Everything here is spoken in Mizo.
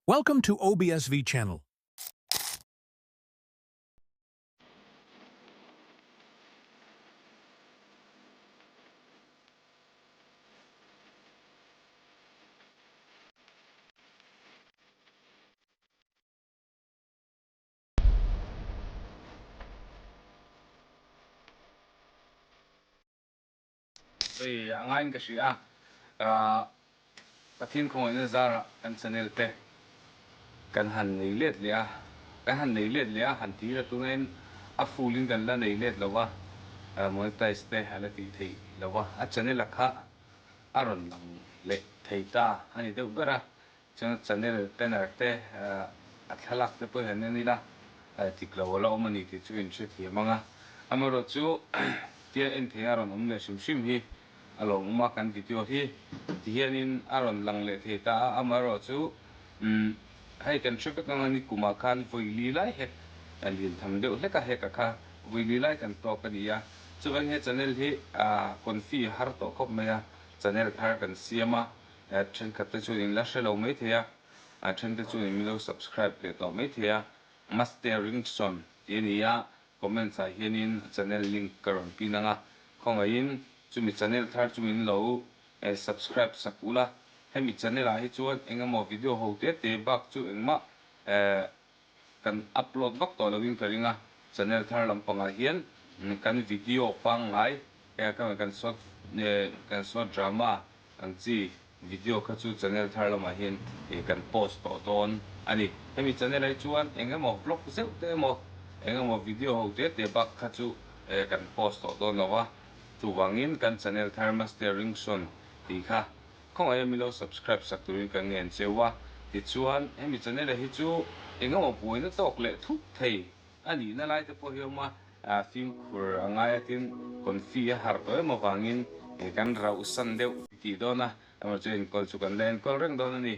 Welcome to OBSV channel. Hei a ngaiin ka hria a, Pathian khawngaihna zarah kan channel te kan han nei let leh a, kan han nei let leh a, han ti ila tunain a full in kan la nei let lo va, monetize te a la tih theih lo va, a channel a kha a rawn lang leh thei ta a ni deuh ber a, Chuan channel banner te a thlalak te pawh hian en ila dik lo a la awm a ni tih chu in hrethiam ang a. Amaherawhchu tia en thei a rawn awm leh hrim hrim hi a lawmawm a, kan video hi ti hianin a rawn lang leh thei ta a. Amaherawhchu hei kan hre vek ang a ni kumah khan vawi li lai hek lian tham deuh hlek a hek a kha vawi li lai kan tawk a ni a. Chuvangin he channel hi confi a har tawh khawp mai a, channel thar kan siam a. Thenkhat te chuan in la hre lo mai thei a, a then te chuan in lo subscribe leh tawh mai thei a. Master Ringson tih a ni a, comments ah hianin a channel link ka rawn pin ang a, khawngaihin chumi channel thar chu min lo subscribe sak ula, hemi channel ah hi chuan eng emaw video ho te te bak chu engmah Kan upload vak tawh loin ka ring a, channel thar lampangah hian kan video pangngai kan short kan short drama ang chi video kha chu channel thar lamah hian kan post tawh dawn a ni. Hemi channel ah hi chuan eng emaw vlog zeuh te emaw eng emaw video ho te te bak kha chu kan post tawh dawn lo va, chuvangin kan channel thar Master Ringson tih kha Khawngaih a milo subscribe sak turin ka ngen cheu a, tichuan hemi channel hi chu engemaw buaina tawk leh thup thei a nihna lai te pawh hi a awm a, fimkhur a ngai a tin confi a harh tawh em avangin kan rauh san deuh tih dawn a, amaherawhchu chu enkawl chu kan la enkawl reng dawn a ni.